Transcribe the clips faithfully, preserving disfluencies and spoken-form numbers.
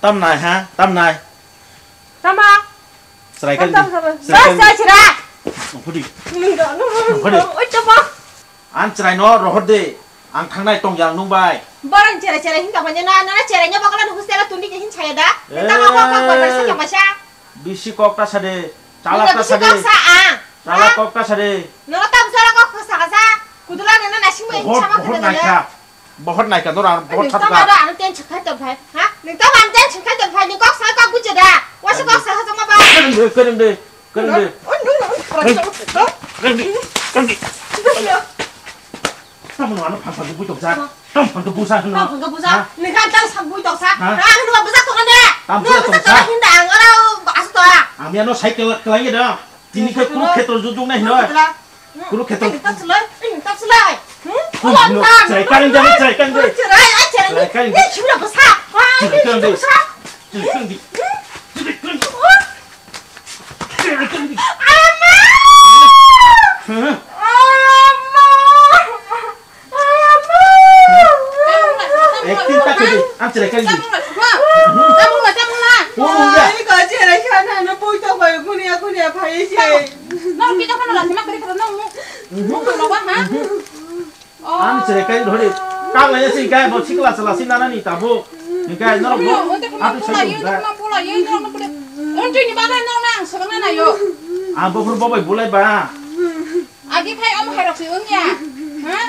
Tamnai ha, tamnai. Tama. Chwrai kali. Tam, tam, tam. Chwrai kali. Bas, chwrai. Nongkhodi. Nongkhodi. Oi, tama. Ang chwraino rohor de. Ang thangnai tong yang nung bai. Borok chwrai chwrai hin tongmani na, na chwraino bagala nung hostel tuni ke hin chaya da. Eh. Tama kok kok kok sa kok sa. Bisi kok ta sade. Chalak ta sade. Bisi kok sa ang. Chalak kok ta sade. Nang tam chalak kok sa sa. Kudula nana nasing bai sama kudula. Bohot naikha. Bohot naikha, dora, bohot thap ka. Nang tama da, ang tension khai tong khai. Ha? Nang tama ang tension khai tong khai. Nang kok sa kok buja da. Wasa kok sa ha tong ma ba. Kereng de, kereng de, kereng de. Oh, no, no, no. Kereng de, kereng de, kereng de. Tamo no ano phang phang bui tong sa. Tamo phang bui sa no. Phang phang bui sa. Nang kan tang sa bui tong sa. Ha? Ang no bui sa tong ne. Tamo bui sa tong sa. Hinda ang ora asu to. Ami ano cycle kelai da. Tini khe Kurukshetra jujung nai hinoi. Kurukshetra. Ini tak selai, ini tak selai. Hmm? Chai karing jani, chai karing jani. Chai, chai, chai karing. Ini sudah besar. Wah, ini sudah besar. Chai karing jani. Chai karing jani. Ama! Huh? Ama! Acting ta kedi, ang chwrai kali di. Tamung la, tamung la. Oh, ya. Ini kau chwrai sana, na pui to bai, kunia, kunia, pai si. Nong kita kan la sima kari kara nong. Nong lo ba ha? Ang chwrai kali dhori. Kang la ya si kai bo sikla sala si nana ni tabo. Ni kai noro bo. Atu sai ko. Nong pula, nong pula. Untu ni ba nong nang, sabang na yo. Ang bo phur bo bai bulai ba. Agi phai omo hai rok se wngya. Ha?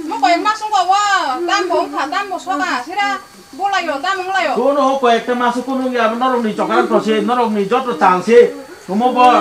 Mo koi ma sung ko wo, tam bo wngkha, tam bo soka, sira bolayo, tam wnglayo. Kono ho koi ekta ma sung kono ya, norok ni chokran to se, norok ni joto chal se. Komo bo,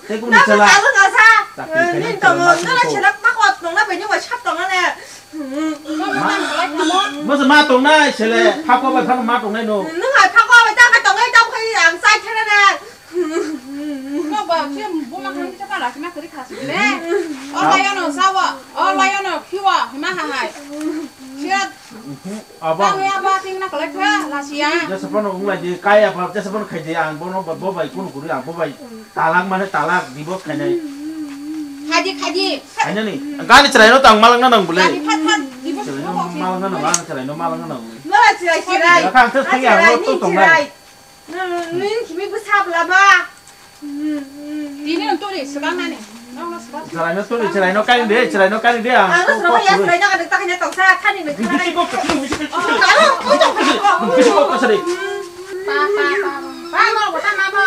te kono chela. Chakri khe nang chela ma sung ko. Mo mo tam bolai khamo. Mo se ma tong nai, sele, phako bai phano ma tong nai no. Nung hai phako bai ta ka tong nai, tam khai ang sai thana na. Nokba, khe buma khan kisa pala kima kari khasi le. O layono sawa, o layono khiwa, hima ha hai. Siya. Abo. Tang ya ba ting na kala kha, la siya. Jesa pano unglai di, kaya pa, jesa pano khai di, ang bono bo bai kunu kuri, ang bo bai talak mane talak, divorce khainai. Khadi, khadi. Khainani, gani chwraino tang malangna nang bole. Khadi phat phat, divorce. Chwraino malangna nang, ang chwraino malangna nang. Mala chwrai chwrai. Kha ang thang ya, ang to tongnai. Nini kimi bwsa bwla ba. Tini no tuli swkang nani. Chwraino tuli, chwraino kain de, chwraino kain de, ang. Ang swrang ya, chwraino kain de, takhina tongsa, thani ni. Bisi kok, bisi kok, bisi kok, bisi kok, bisi kok, sorry. Pa, pa, pa, pa, no, bota ma bo.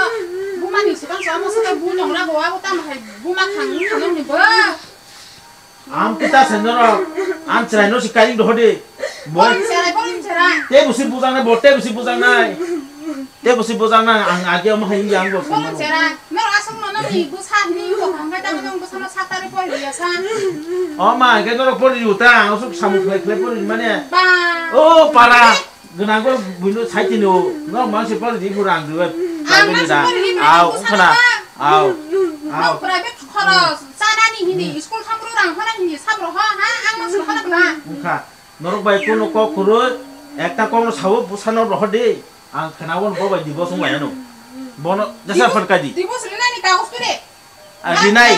Buma ni swkang sa mo swkang bu nong la bo, abo tam hai buma khang, khang ni bo. Ang kita sendoro, ang chwraino si karing dohode. Boy. Boring chwrai, boring chwrai. Te busi bujangnai, bo te busi bujangnai. Te busi bujangnai, ang agi omo hai yang bo. Boring chwrai. Nor asong no nang ni busa hini yugo hangkai ta nang busa no satari pori ya sa. O ma, ke nor pori uta, ang sok samuk khlai khlai pori mane. Ba. O para. Gwnang bo buino saitino, norok mangsi pori di burang duwe. Ang mangsi pori di burang duwe. Au, khna. Au. Au. Nok private khoros, chanani hini, school thangmru rang hona hini, sabro ho, ha, ang mangsi hona bla. Wngkha, norok bai kono kok kwrwi, ekta kokno sawo, bwsano rohor di. Ang khna wono bo bai divorce wng lai ano. Bono jesa phar kai di. Divorce rinani kagos pide. Ah, dinai.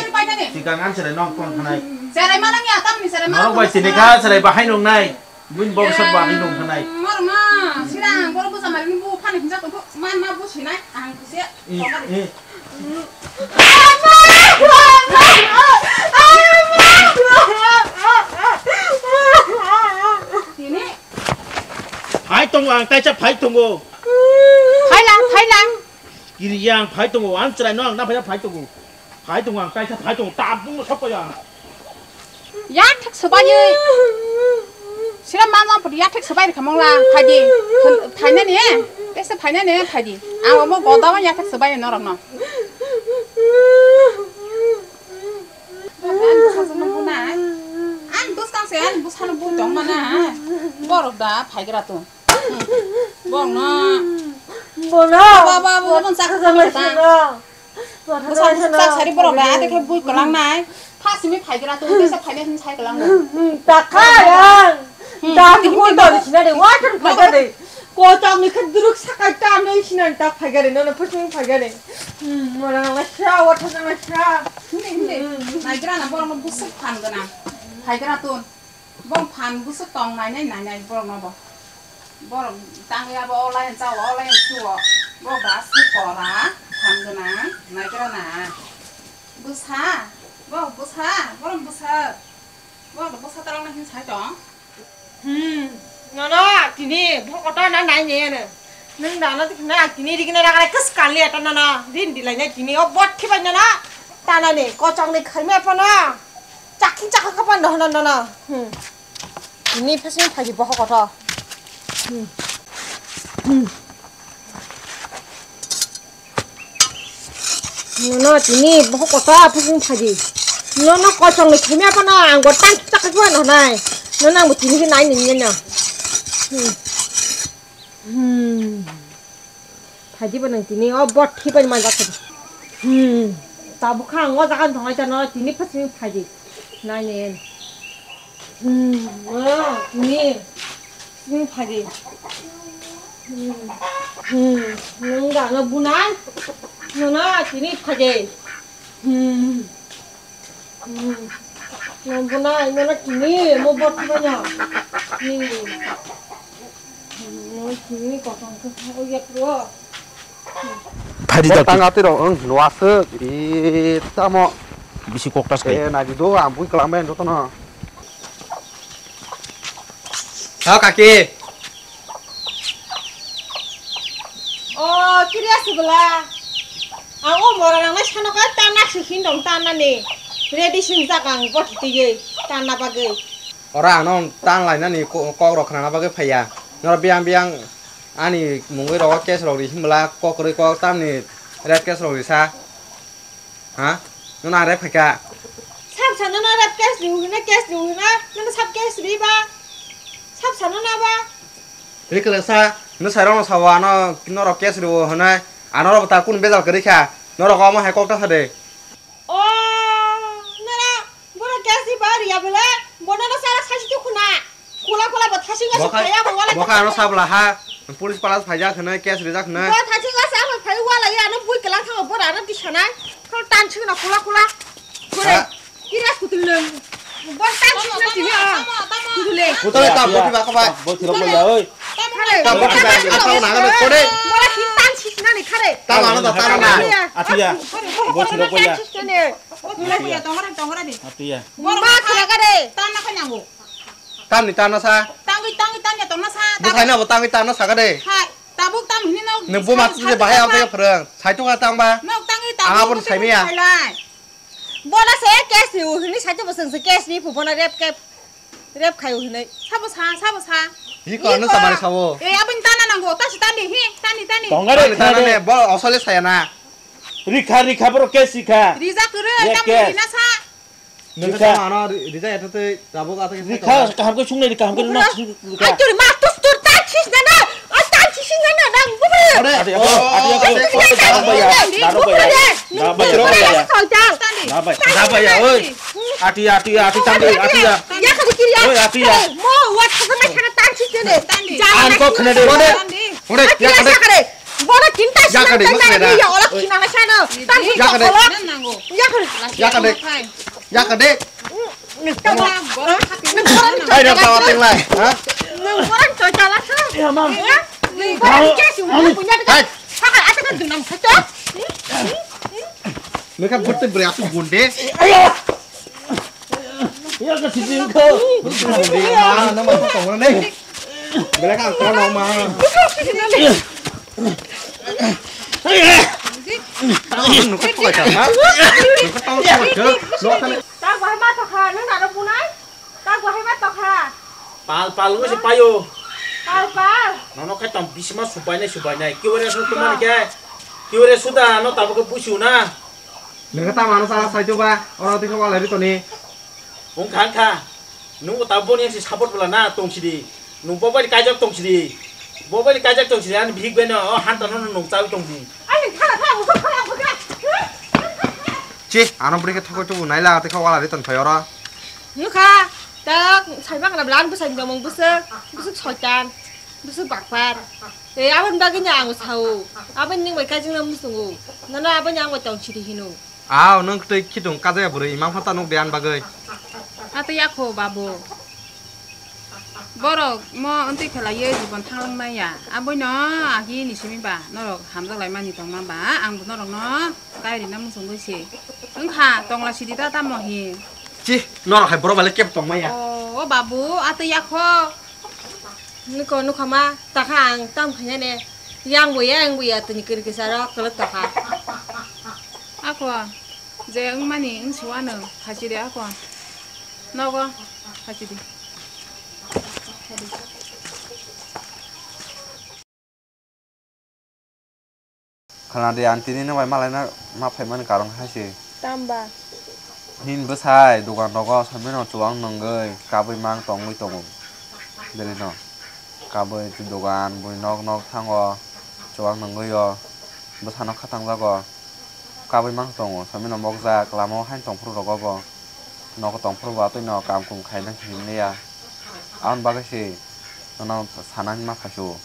Sikang ang serai nong tong thanai. Serai mana ni atam ni serai mana. Norok bai sini ka serai bahai nong nai. Buin bok sab bahai nong thanai. Mor ma, sirang, boro busa mari ni bu phani hinja tong man ma bu sinai. Ang kise. Eh, eh. Tini. Phai tongo ang kaisa phai tongo. Phai lang, phai lang. Kiri yang phai tongo, ang chwrai no ang na phai phai tongo. Phai tongo ang kaisa phai tongo, tabung no sokko yang. Yak thak swbai. Sira mama pudi yak thak swbai khamong la, phai di. Phai na ni, tesa phai na ni, phai di. Ang omo goda ma yak thak swbai norok no. Ang bwskang se, ang bwskang no bu tong mana. Borok da phai gra to. Borok no. Bono. Ba, ba, ba, ba, ba, sakha sakha sakha. Bwsa bwsa chak sari borok da, ate khe bui kwlang nai. Pha simi phai gra to, tesa phai nai hin sai kwlang nai. Takha yang. Da hindi, hindi, bui dol sina de, water phai ga de. Ko tang ni khe duruk sakai ta noi sina ta phai ga de, no no phusung phai ga de. Mora na sa, water na sa. Hindi, hindi. Nai gra na borok no bwswk phan gana. Phai gra to. Bong phan bwswk tong nai nai nai nai borok no bo. Borok tangwi abo online chao, online suo. Bo ba su kora, thang gwnang, naigra na. Bwsa, bo bwsa, borok bwsa. Borok bwsa talangna hin sai tong. Hmm, nono tini bokoto na nai ne ano. Nung da no tini na tini rigi na raga kus kali ata nono. Rin dilai na tini o bot thibai nono. Tana ni kochong ni khaimya pano. Chakhi chakha kapan doh nono. Hmm. Tini phasing phaji bokoto. Hmm. Hmm. Nono tini bohok kota pusing phaji. Nono kosong ni khemya pano ang bo tang tak tak no nai. Nono ang bo tini ke nai ni no. Hmm. Hmm. Phaji bo nang tini o bot thi pai man jak. Hmm. Tabuk kha ang o jaga thongai ta no tini pusing phaji. Nai ni. Hmm, ah, ni. Sing phaji. Hmm. Hmm. Nung da no bunai. No na tini phaji. Hmm. Hmm. No bunai, no na tini mo bot na. Hmm. No tini kosong ke o yak ro. Phaidi. Bo dati. Tang atwi rok wng hwnwi aswk, ee, tamo. Bisi koktas khai. Ee, naidi do, ang bui kwlangbai ang jotono. Ha, kaki. O, kiriya sibla. Ang o mora nang nai sano ka tan nak si hin dong tan nani. Ready sing jak ang bot tiyei tan na bagwi. Ora ang no tan lai nani ko-, kok rok khna na bagwi phaiya. Noro biyang biyang Ani mungwi rogo case rok ri himla kok kwrwi kok tamni rape case rok risa. Ha? Nuna rape khaika. Sab sana na rape case ri hina case ri hina nuna sab case ri ba. Sab sana na ba. Ri kwlwsa, nung sai rokno sawa ano norok case ri hwnwi. Ano rok ta kun bejal kwrwi kha. Norok omo hai kok ta sade. O, nara, boro case ni bar ya bole, bono no sara sachi tu khuna. Kula kula bo thasing ga Bokha, sokaya bo wala bokha ano sabla ha, police pala phaijak hwnwi, case rijak hwnwi. Bo thasing ga sa bo phai wala ya no bui kala thang bo rano di sanai. Kol tan ching na kula kula. Bore, Ha? Kira kutul nang. Bo tan ching na tini a. Kutule. Kutule ta boti ba ko ba. Bo thiro ko ya oi. Khare. Ta boti ba, asal na ga kore. Bora hin tan ching na ni khare. Ta mano da ta na. Atiya. Bo thiro ko ya. Tongra, tongra di. Atiya. Ma kira ka de. Tan na kanya go. Tan ni tan na sa. Tangwi, tangwi, tan ya tong na sa. Bo khai na bo tangwi tan na sa ka de. Hai, tabuk tam hini no. Nung bo ma tse bahai ang phai phrang. Sai to ka tang ba. No tangwi tangwi. Ang abon sai miya. Bona se case ni u hini sai to bo seng se case ni phu bona rep ke. Rep khai u hinai. Sabo sa, sabo sa. Hi ko ano samari sawo. Eh, abin tana nango. Tasi tani hi, tani tani. Tongare tani tani ne bo osole saya na. Rikha rikha bro case rikha. Rija kuru, ya tam case. Rina sa. Nungkha ano rija eto te rabo gata ke. Rikha kaham ke sungnai rikha kaham ke na rikha. Ai tur ma tus tur ta chis na na. Ai ta chis na na dang bu. Ade ade ade ade. Daro baya, daro baya. Daro baya, daro baya. Daro baya, daro baya, oi. Ati, ati, ati, tangdi, ati ya. Ya, kadi kiri ya. Oi, ati ya. Mo, wat, kau kena kena tan sih kene. An kau kena deh. Ode, ode, ya kade. Bono tinta ya kade, ya ola kina na sana. Tan sih ya kade. Ya kade. Ya kade. Hai dah tawa ting lai, ha? Nang orang cocola sa. Ya mam. Nang orang cesi punya. Hai. Saka ata kan dunam sato. Mereka betul beri aku gunde. Ayo. Ya ke sini kau. Gunde mana nama kau mana ni? Mereka kau nama. Nukar tu kau cakap, ha? Nukar tahu kau cakap. Lo kan? Tak bahai ma tokha, nung naro punai? Tak bahai ma tokha. Pal pal wngwi se paio. Pal pal. Nono khai tong bisima subainai subainai. Kiwere su tumani khe. Kiwere suda no tabuk khe busiu na. Nungkha tamo ano sala saito ba. Oro twi khe walai ri toni. Wngkha wngkha. Nungbo tabuk boni yak si support bwla na tong sidi. Nung bo bai kaijak tong sidi. Bo bai kaijak tong sidi. Ani bihik bai no o hanta no nung chawi tong di. Ani thara thara bo thara bo thara. Chi ano bwrwi khe thokoi tubu naila twi khe walai ri ton phai oro. Nukha, tak, saiba kana bwla, ang bwsai ni tongmung bwswk, bwswk soitan, bwswk bakpar. Eh, aboni bagwi no ang sao. Aboni nung bai kajingno muchungo. Nono aboni ang bai tong sidi hino. Aw, nung twi khitung kajaya bwrwi, imang phata nuk de ani bagwi. Ate yakho, babu. Borok mo wngtwi khlaiwi jibon thanglang maya. Aboino agi ni simi ba norok hamjak lai mani tongma ba ang bo norokno kai rina muchungwi se. Wngkha tongla sidi ta tamo hi. Chi, norok hai borok bai le kebo tong maya. O, o babu, atwi yakho. Niko nukha ma, takha ang tam khaina ne. Yang bo ya, yang bo ya, tini kiri kisa rok, kelek tokha. Ako, je wngmani wngsiwano, khachidi ako. Nogo, khachidi. Khwnadi, ang tini nwng bai malaina ma phaimani karon hai se. Tamba? Nini bwsai dogan rogo samino chuwang nungwi kabwi mang tongwi tongo. Belino kabwi dogan bui nok nok thango, chuwang nungwi o bwsano khatang jago. Kabwi mang tongo, samino mokjak lama o haino tongphuru rogo bo. Nogo tongphuru bo atwi no kam kum khaina hinliya. Aboni bagwi se nono sana hinma phaisu.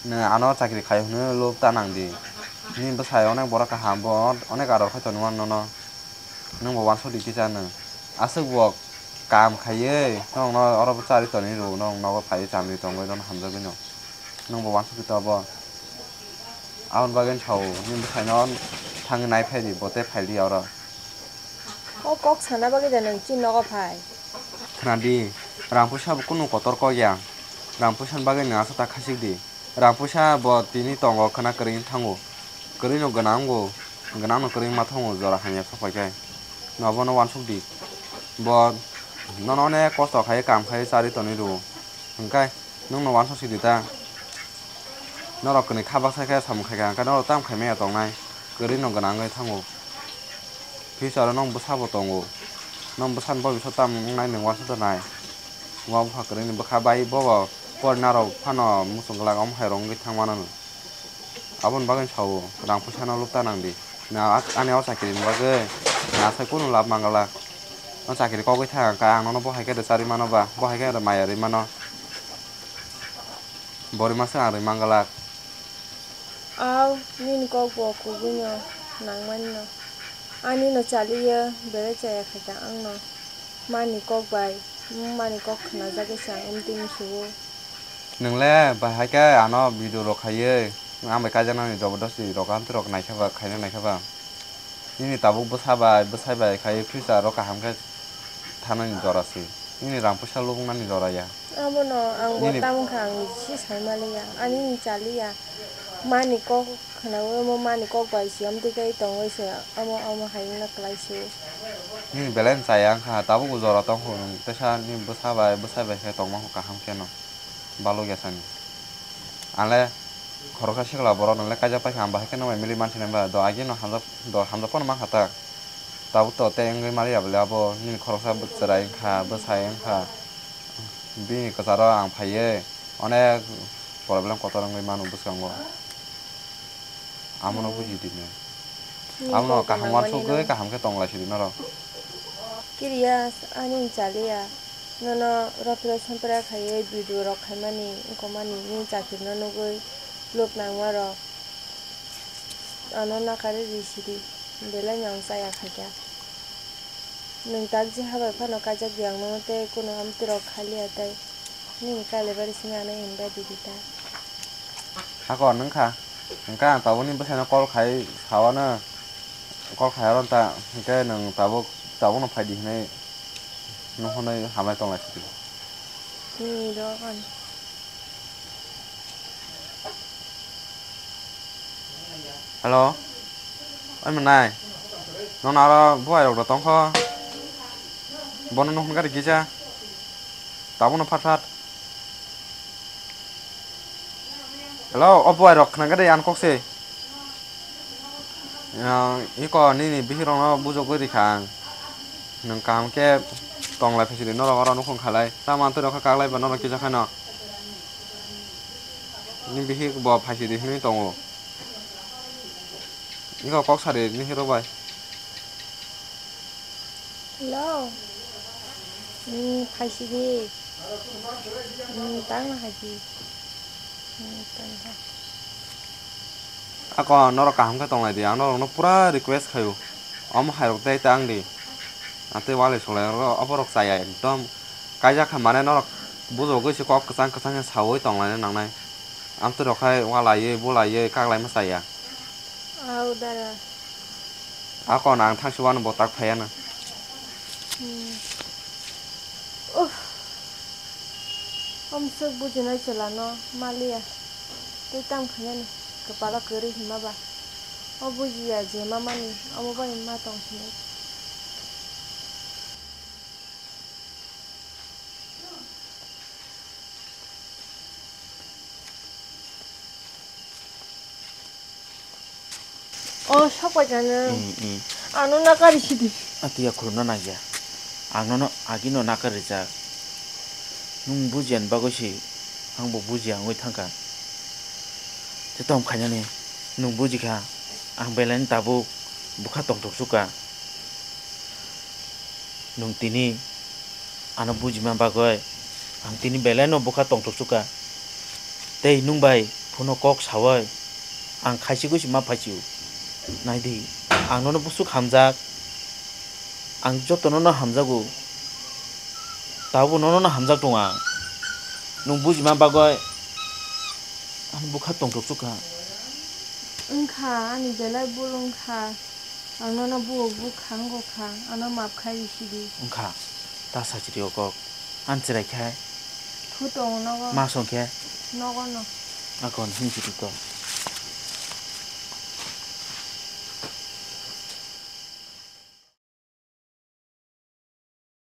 Nwng ano chakri khai hwnwi lub ta nang di. Nini bwsai onek borok kaham, bo onek ador khai tonwi mano nono. Nwng bo uansuk di kisa nwng. Aswk bo kam khaiwi nwng no oro bo charwi tonwi rw, nwng nogo phaiwi chamwi tongwi nono hamjagwi no. Nwng bo uansuk di to bo. Aboni bagwi sao, nini bwsai no thangwi nai phai di, bo tei phai di oro. O kok sana bagwi da nwng chini nogo phai? Khna di, rang puisa bo kunu kotor kok ya. Rang puisa ni bagwi nwng aswk ta khachik di. Rang puisa bo tini tongo khna kwrwi wng thango. Kwrwi no gwnang wngo, gwnang no kwrwi ma thango jora hamya sok pai khe. Nwng bono uansuk di. Bo nono onek kosto khai kam khai charwi tonwi rw. Hwnkhe nwng no uansuk sidi ta. Norok kwnwi kha baksa khe samung khai kha, hwnkhe norok tamo khai manya tongnai? Kwrwi no gwnang wngwi thango. Future o nwng bwsa bo tongo. Nwng bwsani bobiswt tamo wngnai nwng uansuk ta nai. Buma bupha kwrwini bwkha bai bobo porinarok phano muchung glak omo hai rok wngwi thang mano. Aboni bagwi sao, rang puisa no lub ta nang di. Na, ani o chakiri ni bagwi na asai kunu lab man glak. O chakiri kogwi thang kha, ang nono bo hai khe rwcharwi mano ba, bo hai khe maya rwi mano. Bo rwma se ang rwi man glak. Aw, nini kok bo kubui no nang mani no. Ani no chaliya, belai chaya khaikha ang no. Mani kok bai, mani kok khwnajagwi se ang umtwi misi o. Nwng le bahai khe ano video rok khaiwi, ang bai kaijaknani jobodosti rok amtwi rok naikha ba, khaina naikha ba. Nini tabuk bwsa bai, bwsai bai khaiwi future o kaham khe thanani jora se. Nini rang puisa lubungnani jora ya. Abono ang bo Nini tamo kha, ang si sai maliya, ani ni chaliya. Mani kok khwnawi omo mani kok bai se amtwi khe tongwi se, omo, omo hai wngna kwlai se. Nini belai no chaya wngkha, tabuk bo jora tongkha nwng, teisa nini bwsa bai, bwsai bai khe tongma kho kaham kheno. Balukya sani. Ang le khoroksa sikla borok nwng le kaijak paikha, ang bahai khe nwng bai mili mansinai ba, do agi no hamjak, do hamjak phano mankha ta. Tabuk to tei wngwi maliya bwle abo nini khoroksa chwrai wngkha, bwsai wngkha. Bini kwcharo ang phaiwi onek problem kotor wngwi mano bwskango. Amono buji di nw. Ni Amono kok kaham gwnangmani uansukgwi no. Kaham khe tong lai sidi norok. Kiriya ani chaliya. Nono rophira sompra khaiwi video rok khaimani wngkokmani nini chakiri no nugwi lub nangma rok. Ano nakari ri sidi. Belai no ang chaya khaikha. Nwng tak je habai phano kaijak di ang nono tei kunu amtwi rok khaliya tei. Nini kailai bari simi ano hinba didi ta. Hakon wngkha. Hwnkhe ang tabukni bwsaino call khai sawano, call khai aro ta, hwnkhe nwng tabuk, tabukno phaidi hinwi nung hwnwi hamlai tong lai sidi. Nini rok ani. Hello? Oi mwnai, nono aro buai rok da tongkho. Bono nukhung gari kisa. Tabukno phat phat. Hello, o buai rok khna gari ang kok se. Iko nini bihik rokno bujogwi rikha ang. Nwng kaham khe tong lai phaisidi norok oro nukhung khalai. Tamo ang twi rokha kaklai ba norok kisa khaino. Ni bihik bo phaisidi hinwi tongo. Iko kok sari ni hero bai. Hello. Hmm, phaisidi. Hmm, tang na haji. Hmm, tang ha. Ako norok kaham khe tong lai di. Ang norokno pura request khaio. Omo hai rok tei tang di. Atwi walai solai rok, oborok chaya ekdom kaijak kha mane norok Bujogwi se kok kwchang kwchang khe saui tonglaina nangnai. Amtwi rok khai walaiwi bulaiwi kaklaima chaya. Au dara. Akon ang thangsi wano bo tak phaiya na. Hmm. Uff. Omswk bujinai chwla no maliya. Tei tamo khainani kwpalo kwrwi hima ba. O bujiya je mamani omo bai ma tong hinwi. O, sok pai kha nwng. Mm, mm. Ano nakari sidi. Atiya khulumna nangya. Ang nono agino nakar rijak. Nwng bujiya ni bagwi si, ang bo bujiya wngwi thangkha. Tei tong khainani, nwng bujikha, ang belai no tabuk bwkha tongthok chukha. Nwng tini ano bujima bagwi ang tini belai no bwkha tongthok chukha. Tei nwng bai phuno kok saui ang khaisigwi se ma phaisio. Naidi, ang nono bwswk hamjak, ang jotono no hamjago, tabukbo nono no hamjak tongo ang. Nwng bujima bagwi ano bwkha tongthok chukha. Wngkha, ani belai bul wngkha. Ang nono buo bukha wngkha, ano maap khai rw sidi. Wngkha, ta sachiri o kok. Ang chwrai khai. Thu tongo nogo. Ma song khe? Nogo no. Akon hwn sidi kok.